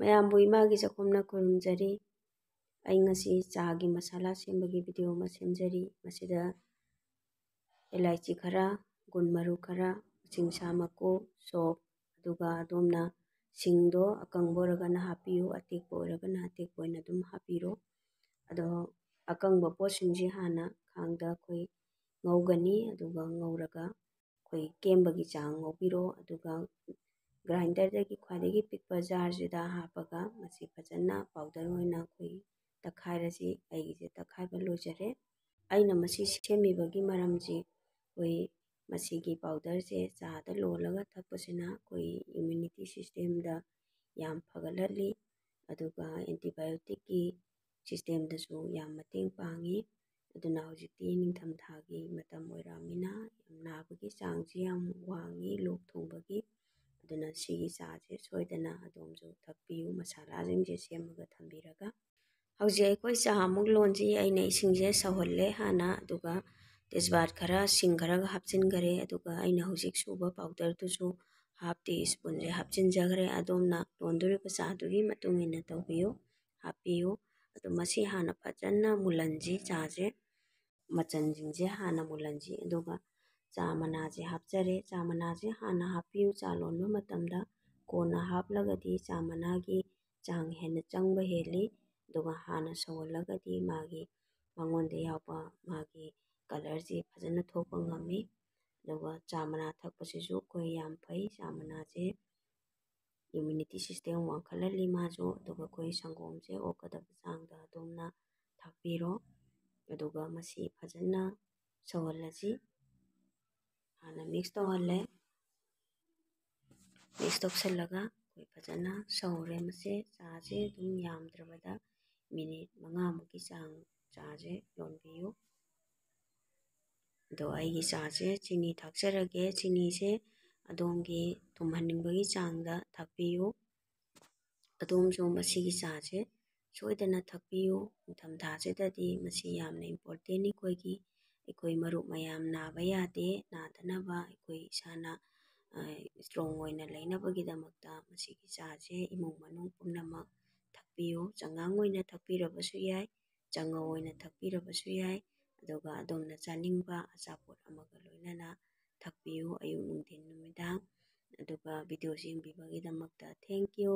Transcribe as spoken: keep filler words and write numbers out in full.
ꯃꯌꯥꯝꯕꯨ ꯏꯃꯥꯒꯤ ꯆꯥꯛꯈꯨꯝꯅ ꯈꯨꯔꯨꯝꯖꯔꯤ꯫ ꯑꯩ ꯉꯁꯤ ꯆꯥꯒꯤ ꯃꯁꯥꯂꯥ ꯁꯦꯝꯕꯒꯤ ꯚꯤꯗꯤꯑꯣ ꯑꯃ ꯁꯦꯝꯖꯔꯤ꯫ ꯃꯁꯤꯗ ꯏꯂꯥꯏꯆꯤ ꯈꯔ, ꯒꯨꯟ ꯃꯔꯨ ꯈꯔ, ꯎꯆꯤꯡꯁꯥ ꯃꯀꯨ, ꯁꯣꯞ, ꯑꯗꯨꯒ ꯑꯗꯣꯝꯅ ꯁꯤꯡꯗꯣ ꯑꯀꯪꯕ ꯑꯣꯏꯔꯒꯅ ꯍꯥꯞꯄꯤꯌꯨ, ꯑꯇꯦꯛꯄ ꯑꯣꯏꯔꯒꯅ ꯑꯇꯦꯛꯄ ꯑꯣꯏꯅ ꯑꯗꯨꯝ ꯍꯥꯞꯄꯤꯔꯣ꯫ ꯑꯗꯣ ꯑꯀꯪꯕ ꯄꯣꯠꯁꯤꯡꯁꯤ ꯍꯥꯟꯅ ꯈꯥꯡꯗ ꯑꯩꯈꯣꯏ ꯉꯧꯒꯅꯤ, ꯑꯗꯨꯒ ꯉꯧꯔꯒ ꯑꯩꯈꯣꯏ ꯀꯦꯝꯕꯒꯤ ꯆꯥꯡ ꯉꯧꯕꯤꯔꯣ꯫ ꯑꯗꯨꯒ ꯒ꯭ꯔꯥꯏꯟꯗꯔꯗꯒꯤ ꯈ꯭ꯋꯥꯏꯗꯒꯤ ꯄꯤꯛꯄ ꯖꯥꯔꯁꯤꯗ ꯍꯥꯞꯄꯒ ꯃꯁꯤ ꯐꯖꯅ ꯄꯥꯎꯗꯔ ꯑꯣꯏꯅ ꯑꯩꯈꯣꯏ ꯇꯛꯈꯥꯏꯔꯁꯤ꯫ ꯑꯩꯒꯤꯁꯦ ꯇꯛꯈꯥꯏꯕ ꯂꯣꯏꯖꯔꯦ꯫ ꯑꯩꯅ ꯃꯁꯤ ꯁꯦꯝꯃꯤꯕꯒꯤ ꯃꯔꯝꯁꯤ ꯑꯩꯈꯣꯏ ꯃꯁꯤꯒꯤ ꯄꯥꯎꯗꯔꯁꯦ ꯆꯥꯗ ꯂꯣꯜꯂꯒ ꯊꯛꯄꯁꯤꯅ ꯑꯩꯈꯣꯏ ꯏꯝꯃ꯭ꯌꯨꯅꯤꯇꯤ ꯁꯤꯁꯇꯦꯝꯗ ꯌꯥꯝ ꯐꯒꯠꯍꯜꯂꯤ, ꯑꯗꯨꯒ ꯑꯦꯟꯇꯤꯕꯥꯏꯑꯣꯇꯤꯛꯀꯤ ꯁꯤꯁꯇꯦꯝꯗꯁꯨ ꯌꯥꯝ ꯃꯇꯦꯡ ꯄꯥꯡꯉꯤ꯫ ꯑꯗꯨꯅ ꯍꯧꯖꯤꯛꯇꯤ ꯅꯤꯡꯊꯝꯊꯥꯒꯤ ꯃꯇꯝ ꯑꯣꯏꯔꯛꯑꯃꯤꯅ ꯌꯥꯝ ꯅꯥꯕꯒꯤ ꯆꯥꯡꯁꯤ ꯌꯥꯝ ꯋꯥꯡꯉꯤ, ꯂꯣꯛ ꯊꯨꯡꯕꯒꯤ꯫ ꯑꯗꯨꯅ ꯁꯤꯒꯤ ꯆꯥꯁꯦ ꯁꯣꯏꯗꯅ ꯑꯗꯣꯝꯁꯨ ꯊꯛꯄꯤꯌꯨ, ꯃꯁꯥꯂꯥꯁꯤꯡꯁꯦ ꯁꯦꯝꯃꯒ ꯊꯝꯕꯤꯔꯒ꯫ ꯍꯧꯖꯤꯛ ꯑꯩꯈꯣꯏ ꯆꯥ ꯑꯃꯨꯛ ꯂꯣꯟꯁꯤ꯫ ꯑꯩꯅ ꯏꯁꯤꯡꯁꯦ ꯁꯧꯍꯜꯂꯦ ꯍꯥꯟꯅ, ꯑꯗꯨꯒ ꯇꯦꯖꯄꯥꯠ ꯈꯔ, ꯁꯤꯡ ꯈꯔꯒ ꯍꯥꯞꯆꯤꯟꯈꯔꯦ꯫ ꯑꯗꯨꯒ ꯑꯩꯅ ꯍꯧꯖꯤꯛ ꯁꯨꯕ ꯄꯥꯎꯗꯔꯗꯨꯁꯨ ꯍꯥꯞ ꯇꯤ ꯁ꯭ꯄꯨꯟꯁꯦ ꯍꯥꯞꯆꯤꯟꯖꯈ꯭ꯔꯦ꯫ ꯑꯗꯣꯝꯅ ꯂꯣꯟꯗꯣꯔꯤꯕ ꯆꯥꯗꯨꯒꯤ ꯃꯇꯨꯡ ꯏꯟꯅ ꯇꯧꯕꯤꯌꯨ, ꯍꯥꯞꯄꯤꯌꯨ꯫ ꯑꯗꯣ ꯃꯁꯤ ꯍꯥꯟꯅ ꯐꯖꯅ ꯃꯨꯜꯍꯟꯁꯤ ꯆꯥꯁꯦ꯫ ꯃꯆꯜꯁꯤꯡꯁꯦ ꯍꯥꯟꯅ ꯃꯨꯜꯍꯟꯁꯤ꯫ ꯑꯗꯨꯒ ꯆꯥ ꯃꯅꯥꯁꯦ ꯍꯥꯞꯆꯔꯦ꯫ ꯆꯥ ꯃꯅꯥꯁꯦ ꯍꯥꯟꯅ ꯍꯥꯞꯄꯤꯌꯨ꯫ ꯆꯥ ꯂꯣꯟꯕ ꯃꯇꯝꯗ ꯀꯣꯟꯅ ꯍꯥꯞꯂꯒꯗꯤ ꯆꯥ ꯃꯅꯥꯒꯤ ꯆꯥꯡ ꯍꯦꯟꯅ ꯆꯪꯕ ꯍꯦꯜꯂꯤ꯫ ꯑꯗꯨꯒ ꯍꯥꯟꯅ ꯁꯧꯍꯜꯂꯒꯗꯤ ꯃꯥꯒꯤ ꯃꯉꯣꯟꯗ ꯌꯥꯎꯕ ꯃꯥꯒꯤ ꯀꯂꯔꯁꯤ ꯐꯖꯅ ꯊꯣꯛꯄ ꯉꯝꯃꯤ꯫ ꯑꯗꯨꯒ ꯆꯥ ꯃꯅꯥ ꯊꯛꯄꯁꯤꯁꯨ ꯑꯩꯈꯣꯏ ꯌꯥꯝ ꯐꯩ꯫ ꯆꯥ ꯃꯅꯥꯁꯦ ꯏꯝꯃ꯭ꯌꯨꯅꯤꯇꯤ ꯁꯤꯁꯇꯦꯝ ꯋꯥꯡꯈꯠꯍꯜꯂꯤ ꯃꯥꯁꯨ꯫ ꯑꯗꯨꯒ ꯑꯩꯈꯣꯏ ꯁꯪꯒꯣꯝꯁꯦ ꯑꯣꯛꯀꯗꯕ ꯆꯥꯡꯗ ꯑꯗꯣꯝꯅ ꯊꯥꯛꯄꯤꯔꯣ꯫ ꯑꯗꯨꯒ ꯃꯁꯤ ꯐꯖꯅ ꯁꯧꯍꯜꯂꯁꯤ꯫ ꯍꯥꯟꯅ ꯃꯤꯛꯁ ꯇꯧꯍꯜꯂꯦ꯫ ꯃꯤꯛꯁ ꯇꯧꯁꯜꯂꯒ ꯑꯩꯈꯣꯏ ꯐꯖꯅ ꯁꯧꯔꯦ꯫ ꯃꯁꯦ ꯆꯥꯁꯦ ꯑꯗꯨꯝ ꯌꯥꯝꯗ꯭ꯔꯕꯗ ꯃꯤꯅꯤꯠ ꯃꯉꯥꯃꯨꯛꯀꯤ ꯆꯥꯡ ꯆꯥꯁꯦ ꯂꯣꯟꯕꯤꯌꯨ꯫ ꯑꯗꯣ ꯑꯩꯒꯤ ꯆꯥꯁꯦ ꯆꯤꯅꯤ ꯊꯥꯛꯆꯔꯒꯦ꯫ ꯆꯤꯅꯤꯁꯦ ꯑꯗꯣꯝꯒꯤ ꯊꯨꯝꯍꯟꯅꯤꯡꯕꯒꯤ ꯆꯥꯡꯗ ꯊꯥꯛꯄꯤꯌꯨ꯫ ꯑꯗꯣꯝꯁꯨ ꯃꯁꯤꯒꯤ ꯆꯥꯁꯦ ꯁꯣꯏꯗꯅ ꯊꯛꯄꯤꯌꯨ꯫ ꯅꯤꯡꯊꯝꯊꯥꯁꯤꯗꯗꯤ ꯃꯁꯤ ꯌꯥꯝꯅ ꯏꯝꯄꯣꯔꯇꯦꯟ ꯑꯩꯈꯣꯏꯒꯤ꯫ ꯑꯩꯈꯣꯏ ꯃꯔꯨꯞ ꯃꯌꯥꯝ ꯅꯥꯕ ꯌꯥꯗꯦ꯫ ꯅꯥꯗꯅꯕ ꯑꯩꯈꯣꯏ ꯏꯁꯥꯅ ꯏꯁꯇ꯭ꯔꯣꯡ ꯑꯣꯏꯅ ꯂꯩꯅꯕꯒꯤꯗꯃꯛꯇ ꯃꯁꯤꯒꯤ ꯆꯥꯁꯦ ꯏꯃꯨꯡ ꯃꯅꯨꯡ ꯄꯨꯝꯅꯃꯛ ꯊꯛꯄꯤꯌꯨ꯫ ꯆꯉꯥꯡ ꯑꯣꯏꯅ ꯊꯛꯄꯤꯔꯕꯁꯨ ꯌꯥꯏ, ꯆꯉꯧ ꯑꯣꯏꯅ ꯊꯛꯄꯤꯔꯕꯁꯨ ꯌꯥꯏ, ꯑꯗꯨꯒ ꯑꯗꯣꯝꯅ ꯆꯥꯅꯤꯡꯕ ꯑꯆꯥꯄꯣꯠ ꯑꯃꯒ ꯂꯣꯏꯅꯅ ꯊꯛꯄꯤꯌꯨ ꯑꯌꯨꯛ, ꯅꯨꯡꯊꯤꯟ, ꯅꯨꯃꯤꯗꯥꯡ꯫ ꯑꯗꯨꯒ ꯚꯤꯗꯤꯑꯣꯁꯤ ꯌꯦꯡꯕꯤꯕꯒꯤꯗꯃꯛꯇ thank you꯫